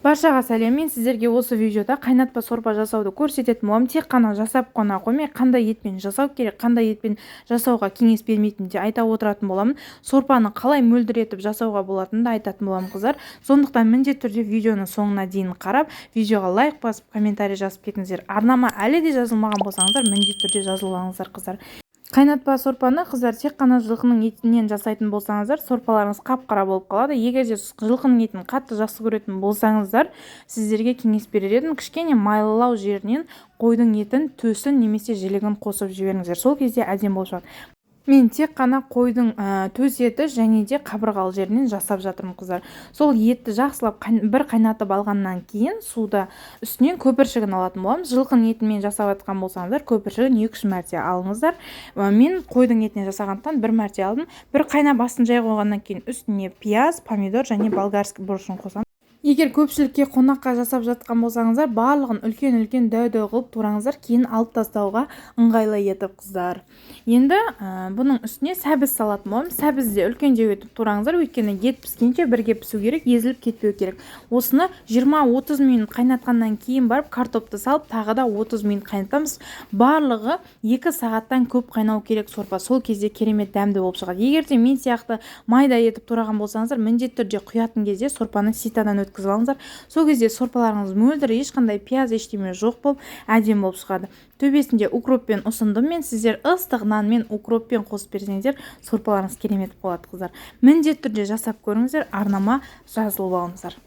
Баршаға сәлем. Мен сіздерге осы видеода қайнатпа сорпа жасауды көрсететін боламын. Тек қана жасап қана қоймай, қандай етпен жасау керек, қандай етпен жасауға кеңес бермейтінін де айта отыратын боламын. Сорпаны қалай мөлдіретіп жасауға болатынын да айтатын боламын, қыздар. Сондықтан міндетті түрде видеоны соңына дейін қарап, видеоға лайк басып, комментарий жазып кетіңіздер. Арнама әлі де жазылмаған болсаңыздар, міндетті түрде жазылып алыңыздар, қыздар. Қайнатпа сорпаны, қыздар, тек қана жылқының етінен жасайтын болсаңыздар, сорпаларыңыз қап-қара болып қалады. Егер де жылқының етін қатты жақсы көретін болсаңыздар, сіздерге кеңес берер едім: кішкене майлылау жерінен қойдың етін, төсін немесе жілігін қосып жіберіңіздер. Сол кезде әдемі болып шығады. Мен тек қана қойдың төс еті және де қабырғалы жерінен жасап жатырмын, қыздар. Сол етті жақсылап бір қайнатып алғаннан кейін суда үстінен көпіршігін алатын боламыз. Жылқының етімен жасап жатқан болсаңыздар, көпіршігін 2-3 мәрте алыңыздар. Мен қойдың етінен жасағандықтан, бір мәрте алдым. Бір қайнап, астын жай қойғаннан кейін үстіне пияз, помидор және болгарский бұрышын қосамын. Егер көпшілікке қонаққа жасап жатқан болсаңыздар, барлығын үлкен-үлкен, дәу-дәу қылып тураңыздар, кейін алып тастауға ыңғайлы етіп, қыздар. Енді бұның үстіне сәбіз салатын боламыз. Сәбізді де үлкендеу етіп тураңыздар, өйткені ет піскенше бірге пісу керек, езіліп кетпеу керек. Осыны 20-30 минут қайнатқаннан кейін барып, картопты салып, тағы да 30 минут қайнатамыз. Барлығы 2 сағаттан көп қайнау керек сорпа. Сол кезде керемет дәмді болып шығады. Егер де мен сияқты майда етіп тураған болсаңыздар, міндетті түрде құятын кезде сорпаны ситадан өткізіп алыңыздар. Сол кезде сорпаларыңыз мөлдір, ешқандай пияз, ештеме жоқ болып, әдемі болып шығады. Төбесінде укроппен ұсындым мен. Сіздер ыстық нанмен, укроппен қосып берсеңіздер, сорпаларыңыз керемет болады, қыздар. Міндетті түрде жасап көріңіздер, арнама жазылып алыңыздар.